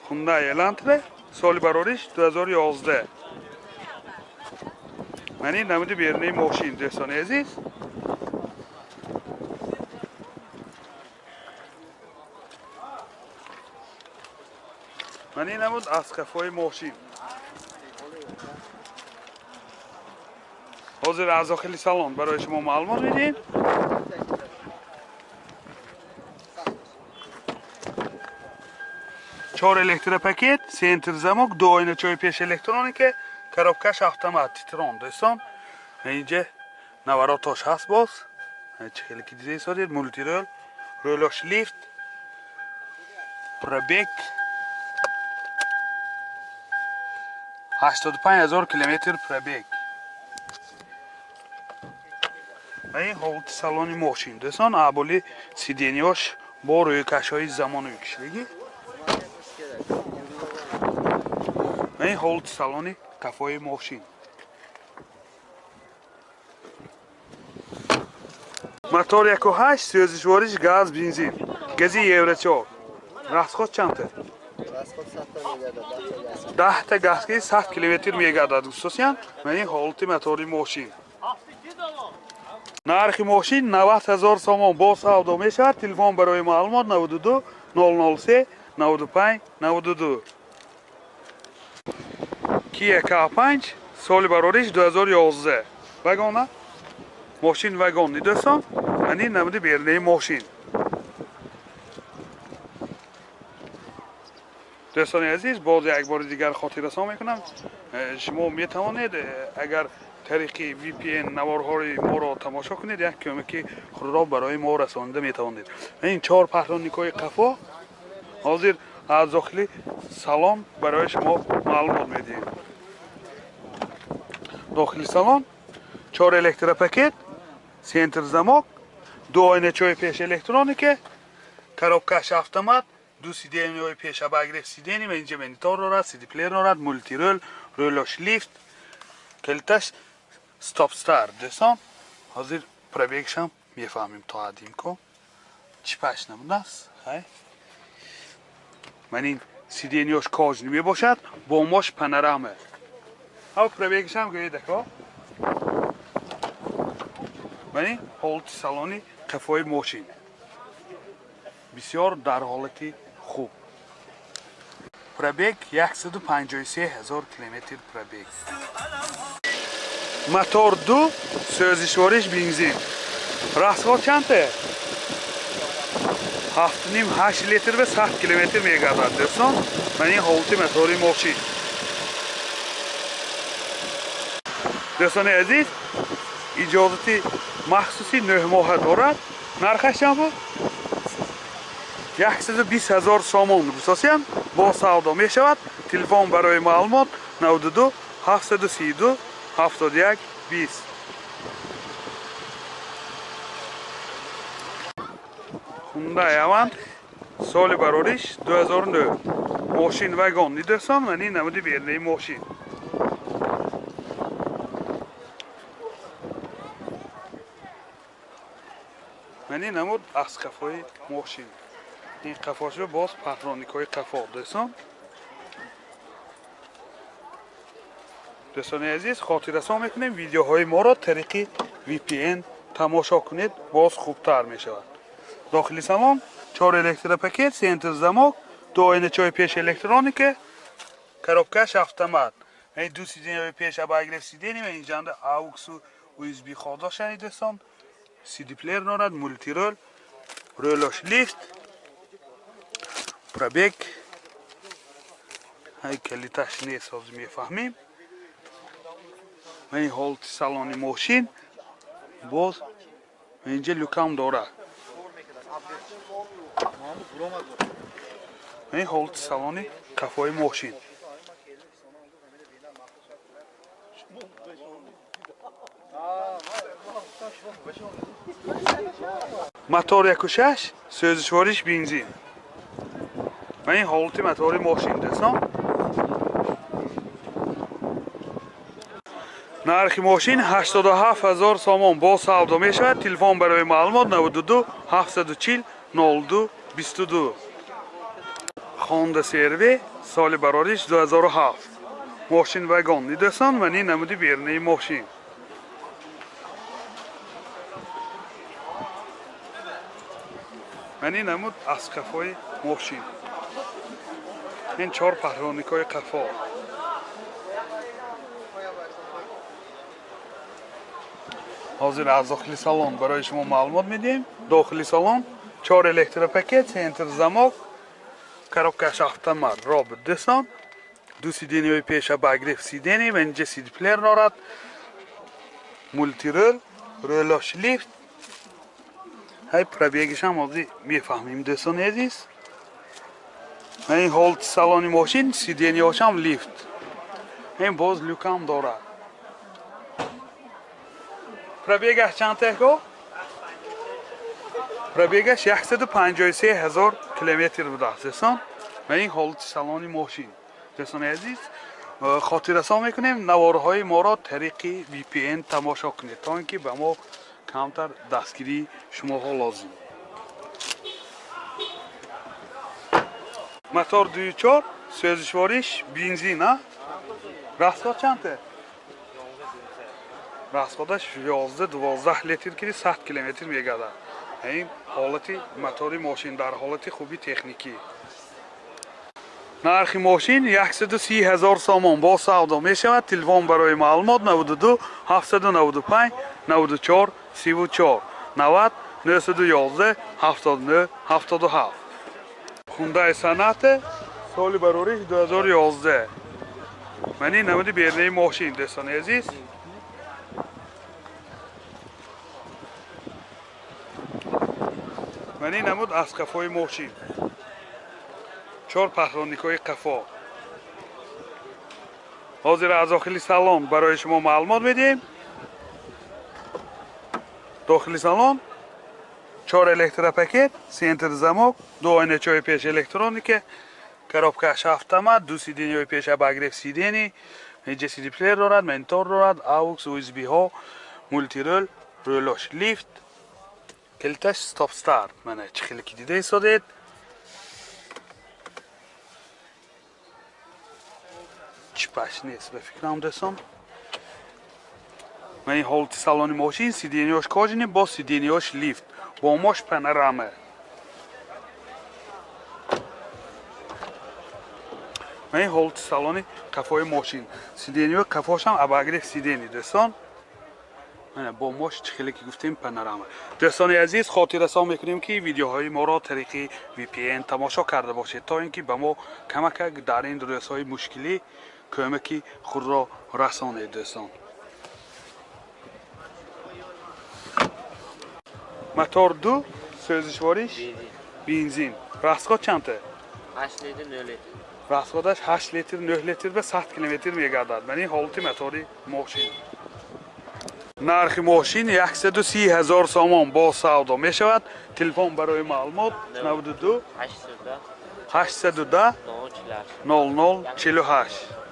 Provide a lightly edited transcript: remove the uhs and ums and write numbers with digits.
Hyundai Elantra соли барориш 2011. Ман ин намуди берунаи мошин, дӯстони азиз. Ман ин намуд аз қафои мошин. Ҳозир аз дохили салон барои шумо маълумот медиҳем. Чор электропакет, центр замок, ду оиначаҳои пеш электроника, коробкаш автомат, титрон, дӯстон. Инҷа наворотош ҳаст боз. Чӣ хеле ки дида истодед, мултирол, рӯлош лифт, пробег 85 000 километр пробег. Ва ин ҳолати салони мошин, дӯстон, аболи сиденьяш бо рӯйкашҳои замонавӣ кишидагӣ. Ва ин ҳолати салони қафои мошин. Мотор 1.8, сӯзишвориш газ, бензин. Гази Евро 4. Расход чандта? 10 та газки 100 километр мегардад, дӯстосян. Ман ин ҳолати мотори мошин. Нархи мошин 90 000 сомон, бо савдо мешавад. Телефон барои маълумот 92 003 95 92. Kia K5 соли барориш 2011. Вагона? Мошин вагонни, дӯстон. Ман ин намуди берунаи мошин. Дӯстони азиз, боз як бори дигар хотиррасон мекунам. Шумо метавонед, агар тариқи VPN наворҳои моро тамошо кунед, як кӯмаки худро барои мо расонида метавонед. Ин чор парктроникҳои қафо. Ҳозир аз дохили салон барои шумо маълумот медиҳем. Дохили салон чор электропакет, центр замок, ду оиначаҳои пеш электроника, коробкаш автомат, ду сиденьяҳои пеш обогрев сиденья, ва инҷа монитор дорад, CD плеер дорад, мултирол, рӯлош лифт, калиташ стоп старт, дӯстон. Ҳозир пробегшам мефаҳмем то ҳадди имкон. Чипаш намудааст? Хай. Ман ин сиденьяш кожаный мебошад, бомош панорама. Ҳав, пробегшам гӯед, ако. Ман ин ҳолати салони қафои мошин. Бисёр дар ҳолати хуб. Пробег 153 000 километр пробег. Мотор 2, сӯзишвориш бензин. Расход чандта? 7,5 8 литр ва 100 километр мегардад, дӯстон. Ман ин ҳолати мотори мошин. Дӯстони азиз, иҷозати махсуси 9 моҳа дорад. Нархаш чанд буд? 120 000 сомон, дӯстосян, бо савдо мешавад. Телефон барои маълумот 92 732 71 20. Hyundai Avant соли барориш 2009. Мошин вагонни, дӯстон, ман ин намуди берунаи мошин. Ман ин намуд аз қафои мошин. Ин қафошро боз парктроникҳои қафо, дӯстон. Дӯстони азиз, хотиррасон мекунем, видеоҳои моро тариқи VPN тамошо кунед, боз хубтар мешавад. Дохили салон чор электропакет, центр замок, ду оиначаҳои пеш электроника, коробкаш автомат. Ин ду сиденьяҳои пеш обогрев сиденья, ва инҷанда AUX USB ход доштани, дӯстон. CD плеер дорад, мултирол, рӯлош лифт, пробег ҳай калиташ нест, ҳозир мефаҳмем. Ва ин ҳолати салони мошин, боз инҷа люкам дорад. Ин ҳолати салони қафои мошин. Мотор 1.6, сӯзишвориш бензин. Ва ин ҳолати мотори мошин, дӯстон. Нархи мошин 87 000 сомон, бо савдо мешавад. Телефон барои маълумот 92 740 02 22. Honda CR-V соли барориш 2007. Мошин вагон дӯстон, ман ин намуди берунаи мошин. Ман ин намуд аз қафои мошин. Ин чор паҳлоникҳои қафо. Ҳозир аз дохили салон барои шумо маълумот медиҳем. Дохили салон чор электропакет, центр замок, коробкаш автомат, робот дӯстон. Ду сиденьяҳои пеш обогрев сиденья ва инҷа сидплеер дорад. Мультирул, рӯлош лифт. Ҳай пробегиш ҳам ҳозир мефаҳмем дӯстони азиз. Ва ин ҳолати салони мошин, сиденьяҳош ҳам лифт. Ин боз люкам дорад. Пробегаш чанд тако? Пробегаш 153 ҳазор километр будааст дӯстон. Ва ин ҳолати салони мошин. Дӯстони азиз, хотиррасон мекунем, наворҳои моро тариқи VPN тамошо кунед, то ин ки ба мо камтар дастгирии шумоҳо лозим. Мотор 2.4, сӯзишвориш бензин, а? Расход чанд? Расходаш 11-12 литр кири 100 километр мегардад. Ин ҳолати мотори мошин дар ҳолати хуби техникӣ. Нархи мошин 130 ҳазор сомон бо савдо мешавад. Телефон барои маълумот 92 795 94 34 90 911 79 77. Hyundai Sonata соли барориш 2011. Ман ин намуди берунаи мошин дӯстони азиз. Ман ин намуд аз қафои мошин. Чор паҳлоникҳои қафо. Ҳозир аз дохили салон барои шумо маълумот медиҳем. Дохили салон чор электропакет, центр замок, ду ойначаҳои пеш электроника, коробкаш автомат, ду сиденьяҳои пеш обогрев сиденья, инҷа сидплеер дорад, монитор дорад, AUX, USB-ҳо, мультирул, рӯлош лифт, калиташ стоп старт. Мана чӣ хеле ки дида истодед. Чипаш нест ба фикрам дӯстон. Ман ин ҳолати салони мошин, сиденьяҳош кожаный, бо сиденьяҳош лифт, бо мош панорама. Ман ин ҳолати салони қафои мошин, сиденьяҳои қафош ҳам обогрев сиденья дӯстон. Мана бо мош чӣ хеле ки гуфтем панорама. Дӯстони азиз, хотиррасон мекунем ки видеоҳои моро тариқи VPN тамошо карда бошед, то ин ки ба мо камакак дар ин рӯзҳои мушкилӣ кӯмаки худро расонед дӯстон. Мотор 2, сӯзишвориш бензин. Расход чанд? 8 литр 9 литр. Расходаш 8 литр 9 литр ва 100 километр мегардад. Ман ин ҳолати мотори мошин. Нархи мошин 130 ҳазор сомон бо савдо мешавад. Телефон барои маълумот 92 810 00 48.